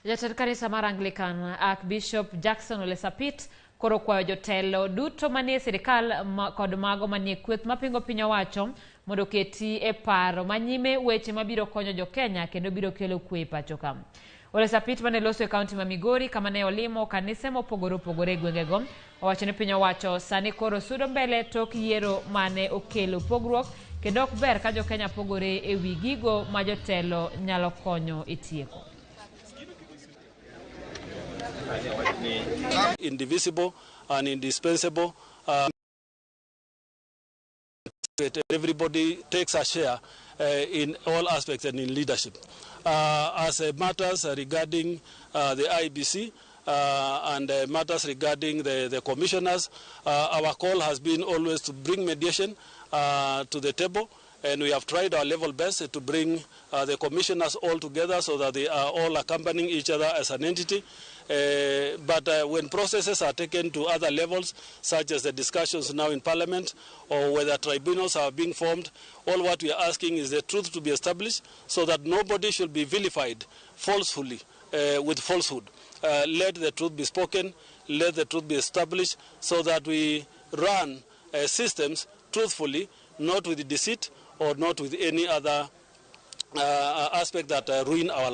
Jatend kanisa mar Anglican Archbishop Jackson Ole Sapit koro okwayo jotelo duto manie sirikal kod mago manie kweth mapingo piny owacho mondo oketi e paro manyime weche mabiro konyo jokenya kendo biro kelo kwe e pacho ka. Ole Sapit mane loso e kaunti ma Migori kama ne olimo kanise mopogore opogore e gwengego owacho ni piny owacho sani koro sudo mbele tok yiero mane okelo pogruok kendo ok ber ka jokenya pogore e wi gigo ma jotelo nyalo konyo e tieko. Indivisible and indispensable. Everybody takes a share in all aspects and in leadership. As matters regarding the IEBC and matters regarding the commissioners, our call has been always to bring mediation to the table. And we have tried our level best to bring the commissioners all together so that they are all accompanying each other as an entity. But when processes are taken to other levels, such as the discussions now in Parliament, or whether tribunals are being formed, all what we are asking is the truth to be established so that nobody should be vilified falsely with falsehood. Let the truth be spoken, let the truth be established so that we run systems truthfully, not with deceit or not with any other aspect that ruin our lives.